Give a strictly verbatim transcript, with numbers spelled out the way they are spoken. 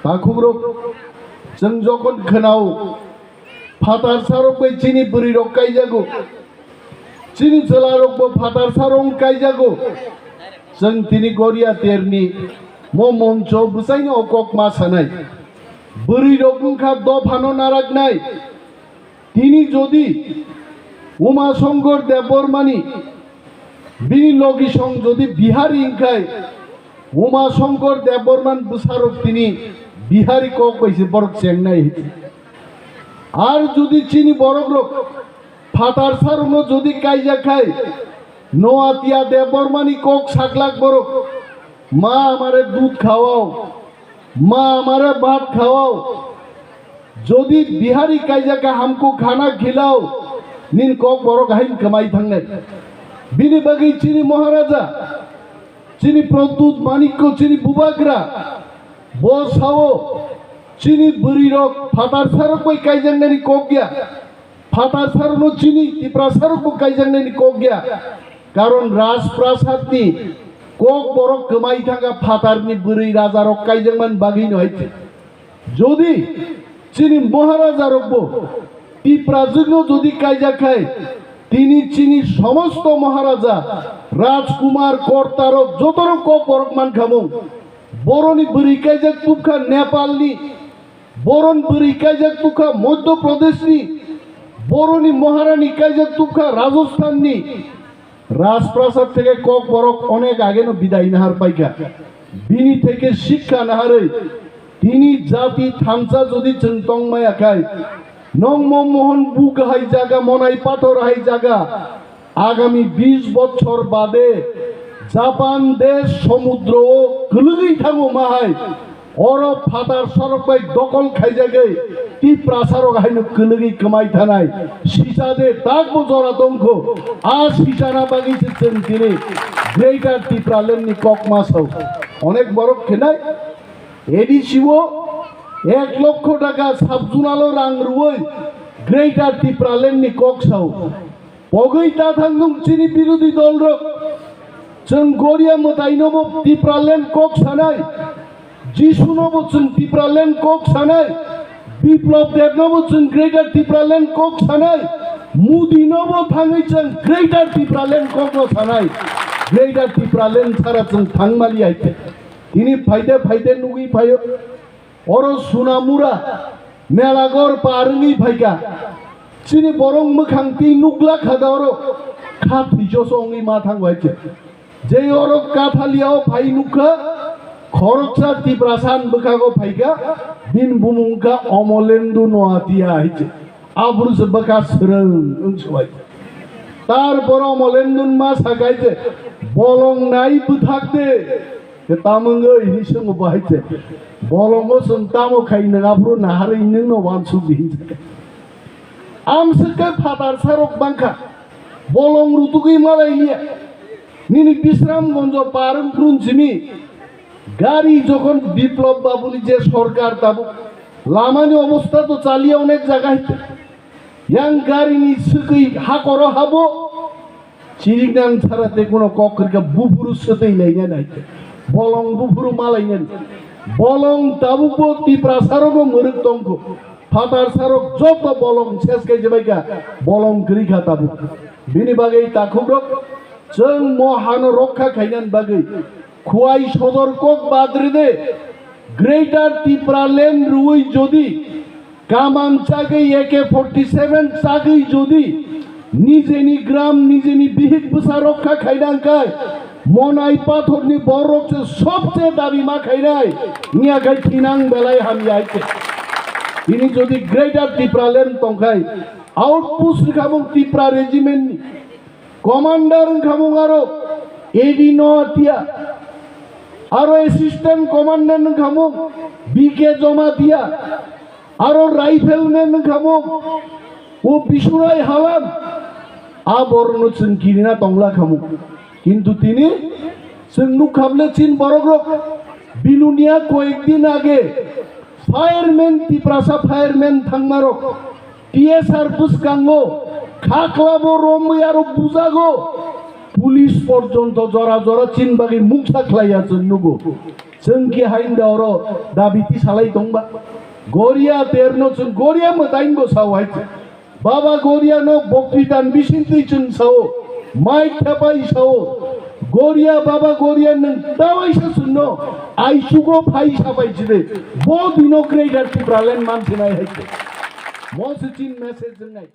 Takhukrok, chwng jokhon khwnao, phatarsarok bai chini bwrwirok kaijago, chini chwlarokbo phatarsarok kaijago, chwng tini Goria terni mo moncho bwsaino o kok ma sanai. Bwrwirok wngkha dophano naraknai. Tini jodi Uma Shankar Debbarmani bini logisong jodi Bihari wngkhai, Uma Shankar Debbarman bwsarok tini Bihari kok bai se borok chengnai. Ar jodi chini borokrok phatarsarokno jodi kaijakhai, Noatia Debbarmani kok saklak borok, "माँ हमारे दूध खवाओ, माँ हमारे भात खवाओ।" Jodi Bihari kaijak ka हमको खाना खिलाओ, nini kok borok haino kwmai thangnai. Bini bagwi chini Maharaja, chini Pradyut Manikya, chini Bubagra, bo sao, chini bwrwirok phatarsarok bai kaijaknani kok ya. Phatarsarokno chini Tiprasarokbo kaijaknani kok ya. Karon Rajprasadni kok borok kwmai thangkha phatarni bwrwi rajarok kaijakmani bagwino hai. Jodi chini Maharajarokbo Tiprajwkno jodi kaijak khai, tini chini somosto Maharaja, Rajkumar, Kortarok, jotorok kok borok mankhamung. Boroni bwrwi kaijak tubkha Nepalni, boron bwrwi kaijak tubkha Madhya Pradeshni, boroni Maharani kaijak tubkha Rajasthanni. Rajprasad theke kok borok onek ageno bidai nahar paikha. Bini theke sikha naharwi tini jati thansa jodi chwng tongmaya khai, nongmo mohon buk hai jaga, monai pathor hai jaga, agami bis bochor bade Japan desh somudro o kwlwgwi thango mahai. Oro phatar sorok bai dokol khaijagwi Tiprasarok haino kwlwgwi kwmai thanai. Sisa de takbo jora tongkho. A sisana bagwi se chwng tini Greater Tipraland ni kokma sao. Onek borok khenai A D C o ek lokho taka sub-zonal o rang rwui Greater Tipraland ni kok sao. Pogwi ta thangdung chini birodhi dolrok. Chwng Goria mwtainobo Tipraland kok sanai. Jisunobo chwng Tipraland kok sanai. Biplab Debnobo chwng Greater Tipraland kok sanai. Mudinobo thangwi chwng Greater Tipraland kokno sanai. Greater Tipraland sara chwng thangmali hai khe. Tini phaide phaide nugwi phaio. Oro Sunamura Melagor par wngwi phaikha. Chini borok mwkhang twi nukla kha da oro kha thwisoso wngwi ma thango hai khe. Jei oro Kathalia o phai nukha, khoroksa Tiprasa ni bwkhago phaikha, bini bumung wngkha Omolendu Noatia hai khe. Aphuru se bwkha swrwng wng swbai. Tar pore Omolendu ma sakai je, "Bolong nai bwthak de." Ke tamungoi hini swngo bahai je, "Bolongo chwng tamo khai nang aphuru naharwi nwngno wansuk di," hinjak. Amswk khe phatar sarok bangkha, bolong rutugwi malai liya. Nini Bisramgonjo par wng phuru simi gari jokhon Biplab Babuni je sorkar tabuk lamani obostha to chaliya onek jaga hai. Yang garini swkwi hakoro habo, chiriknang sara tei kuno kok kwrwikha buphuru swtwi lainani hai. Bolong buphuru ma lainani. Bolong tabukbo Tiprasarokno mwrwk tongkho. Phatar sarok joto bolong ses khe jebaikha, bolong kwrwikha tabuk. Bini bagwi takhukrok chwng mo hano rokha khainani bagwi Khwai sodor kok badride, Greater Tipraland rwui jodi, kamang chagwi A K forty seven chagwi jodi, nijeni gram, nijeni bihik bwsa rokha khainang khai, monai pathorni borok se sobse dabi ma khainai, wngya khai thinang belai hamya hai khe. Tini jodi Greater Tipraland tongkhai, outpost rwkhamung Tipra Regiment ni, Commander wngkhamung aro A D Noatia, aro Assistant Commandant wngkhamung B K Jomatia, aro Rifleman wngkhamung o Bisurai Halam, a borokno chwng kirina tongla khamung. Kintu tini chwng nukha bwle chin borokrok, bilunia koyek din age fireman, Tiprasa fireman thangmarok, T S R bwskango khaklabo romwi aro bujago, police porjonto jora jora chin bagwi mungsa khlaiya chwng nugo. Chwng ki hain da oro dabi ti salai tongba. Goria terno chwng Goria mwtainbo sao hai. Baba Goria no bokti dan bisintwi chwng sao. Mai khapai sao. Goria Baba Goria nwng tawaisa chwngno aichugo phai sabai chide. Bo dino Greater Tipraland mansinai hai. Mo se chin message nai.